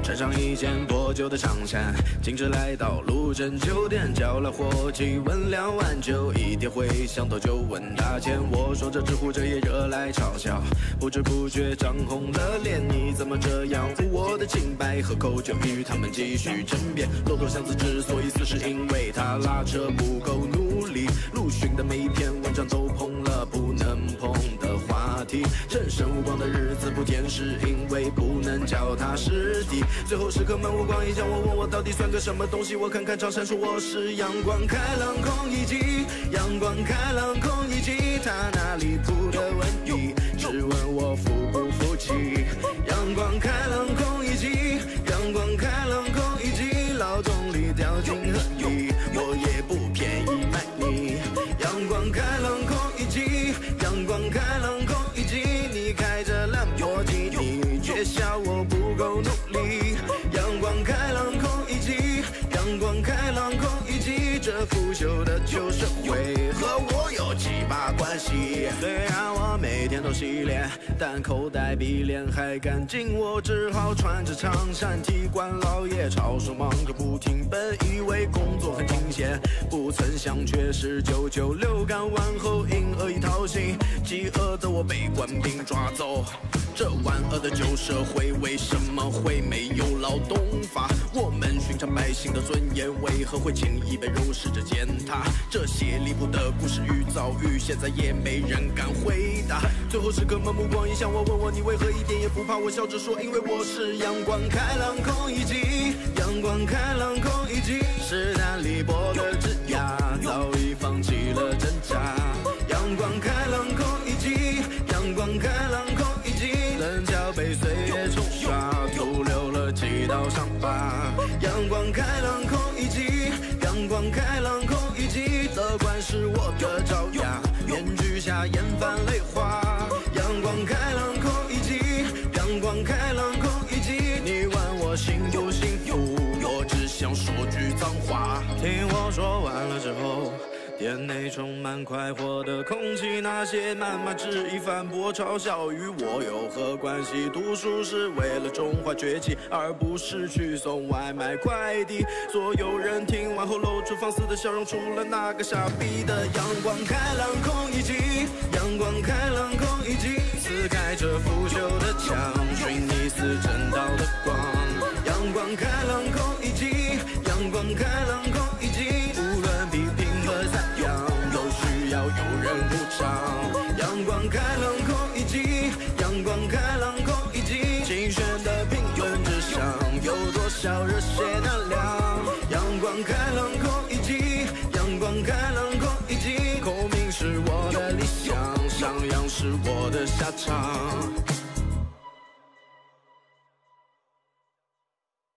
穿上一件破舊的長衫，徑直來到路鎮酒店，叫來伙計問兩碗酒，一疊茴香豆就問大錢。我說着直呼着也惹來嘲笑，不知不覺漲紅了臉。你怎麼這樣污我的清白？喝口酒與他們繼續爭辯。駱駝祥子之所以死，是因為他拉車不夠努力。魯迅的每一篇文章都碰了不能碰的話題。人生無光的日子不甜，是因為不能腳踏實地。最後時刻們目光一向我，問我到底算個什麼東西？我看看長衫說我是陽光開朗孔乙己，陽光開朗孔乙己，他那離譜的問題，質問我服不服氣？陽光開朗孔乙己，陽光開朗孔乙己，老總理掉進河裡，我也不便宜賣你。陽光開朗孔乙己，陽光開朗孔乙己，你開著蘭博基尼，卻笑我不夠努力。陽光開朗孔乙己，陽光開朗孔乙己，這腐朽的舊社會和我有雞巴關係？雖然我每天都洗臉，但口袋比臉還乾淨，我只好穿着長衫替官老爺抄書忙個不停。本以為工作很清閒，不曾想卻是996。幹完後因惡意討薪，飢餓的我被官兵抓走。這萬惡的舊社會為什麼會沒有勞動法？我們尋常百姓的尊嚴為何會輕易被蹂躪着踐踏？這些離譜的故事與遭遇，現在也沒人敢回答。最後時刻們目光一向我，問我你為何一點也不怕？我笑着說，因為我是陽光開朗孔乙己，陽光開朗孔乙己，勢單力薄的枝椏早已放棄了掙扎。陽光開朗孔乙己，陽光開朗孔乙己，稜角被歲月沖刷，徒留了幾道傷疤。陽光開朗孔乙己，陽光開朗孔乙己，樂觀是我的爪牙，面具下眼泛淚花。陽光開朗孔乙己，陽光開朗孔乙己，你問我幸不幸福，我只想說句髒話。聽我說完了之後，店內充滿快活的空氣，那些謾罵、質疑、反駁、嘲笑，與我有何關係？讀書是為了中華崛起，而不是去送外賣快遞。所有人聽完後露出放肆的笑容，除了那個傻逼的。陽光開朗孔乙己，陽光開朗孔乙己，撕開這腐朽的牆，尋一絲正道的光。陽光開朗孔乙己，陽光開朗孔乙己，無論批評和讚揚，都需要有人鼓掌。陽光開朗孔乙己，陽光開朗孔乙己，精選的評論之上，有多少熱血能量？陽光開朗孔乙己，陽光開朗孔乙己，孔明是我的理想，商鞅是我的下場。